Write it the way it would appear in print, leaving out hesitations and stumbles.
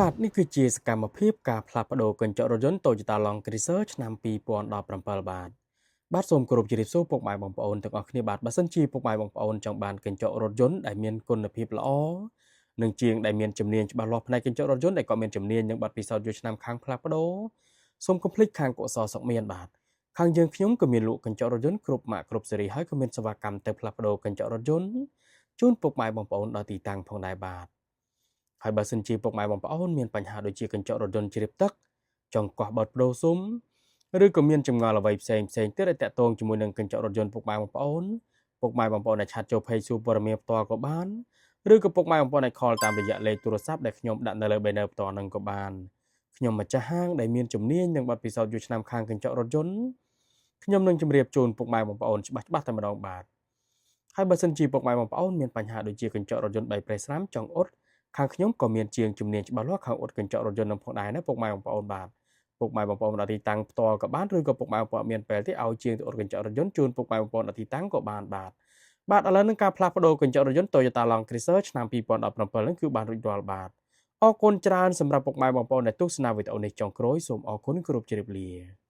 បាទនេះគឺជាសកម្មភាពការផ្លាស់ប្ដូរកញ្ចក់រថយន្ត Toyota Land Cruiser ឆ្នាំ2017បាទបាទសូមគោរពជម្រាបសួរពុកម៉ែបងប្អូនទាំងអស់គ្នាបាទបើសិនជាពុកម៉ែបងប្អូនចង់បានកញ្ចក់រថយន្តដែលមានគុណភាពល្អនិងជាងដែលមានជំនាញច្បាស់លាស់ផ្នែកកញ្ចក់រថយន្តដែលក៏មានជំនាញនិងបទពិសោធន៍យូរឆ្នាំខាងផ្លាស់ប្ដូរសូមកុំភ្លេចខាងកុសលសុកមានបាទខាងយើងខ្ញុំក៏មានលក់កញ្ចក់រថយន្តគ្រប់ម៉ាកគ្រប់ស៊េរីហើយក៏មានសេវាកម្មទៅផ្លាស់ប្ដូរកញ្ចក់រថយន្តជូនពុកម៉ែបងប្អូនដល់ទីតាំងផងដែរបាទហើយបើសិនជាពុកម៉ែបងប្អូនមានបញ្ហាដូចជាកញ្ចក់រថយន្តជ្រាបទឹកចង់កោះបត់ប្ដូរស៊ុមឬក៏មានចម្ងល់អ្វីផ្សេងផ្សេងទៀតដែលតាក់ទងជាមួយនឹងកញ្ចក់រថយន្តពុកម៉ែបងប្អូនពុកម៉ែបងប្អូនអាច chat ចូល page សួរព័ត៌មានផ្ទាល់ក៏បានឬក៏ពុកម៉ែបងប្អូនអាច call តាមរយៈលេខទូរស័ព្ទដែលខ្ញុំដាក់នៅលើ banner ផ្ទាល់នឹងក៏បានខ្ញុំម្ចាស់ហាងដែលមានជំនាញនិងបទពិសោធន៍យូរឆ្នាំខាងកញ្ចក់រថយន្តខ្ញុំនឹងជម្រាបជូនពុកម៉ែបងប្អូនច្បាស់ច្បាស់តែម្ដងបាទហើយបើសិនជាពុកម៉ែបងប្អូនមានបញ្ហាដូចជាកញ្ចក់រថយន្តបែកប្រេះស្រាំចង់អ៊ុតខាងខ្ញុំក៏មានជាងជំនាញច្បាស់លាស់ខាងអ៊ុតកញ្ចក់រថយន្តនឹងផងដែរណាពុកម៉ែបងប្អូនបាទពុកម៉ែបងប្អូនដល់ទីតាំងផ្ទាល់ក៏បានឬក៏ពុកម៉ែបងប្អូនមានពេលទេឲ្យជាងទៅអ៊ុតកញ្ចក់រថយន្តជូនពុកម៉ែបងប្អូនដល់ទីតាំងក៏បានបាទបាទឥឡូវនឹងការផ្លាស់ប្ដូរកញ្ចក់រថយន្ត Toyota Land Cruiser ឆ្នាំ2017នឹងគឺបានរួចរាល់បាទអរគុណច្រើនសម្រាប់ពុកម៉ែបងប្អូនដែលទស្សនាវីដេអូនេះចុងក្រោយសូមអរគុណគោរពជម្រាបលា។